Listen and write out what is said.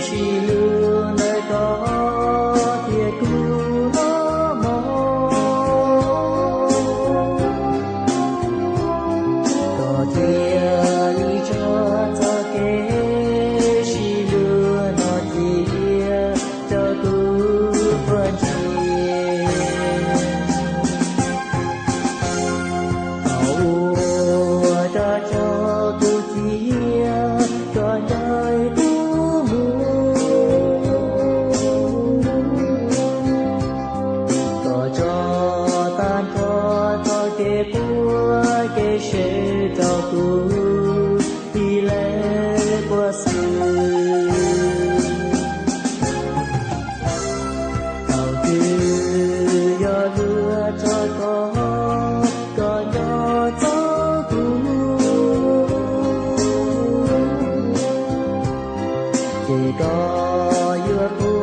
Sib hlub ntawm koj thiab kuv los mog, koj thiaj li tso txoj kev sib hlub no cia rau kuv puag ntsis. Koj ua rog rau kuv txiv, koj ncaim kuv mus, koj tso tag nrho txoj kev quaj kev seev rau kuv ib leeg puag xwb. Thaum twg yog luag tso koj, koj nco txog kuv, ces koj yuav pub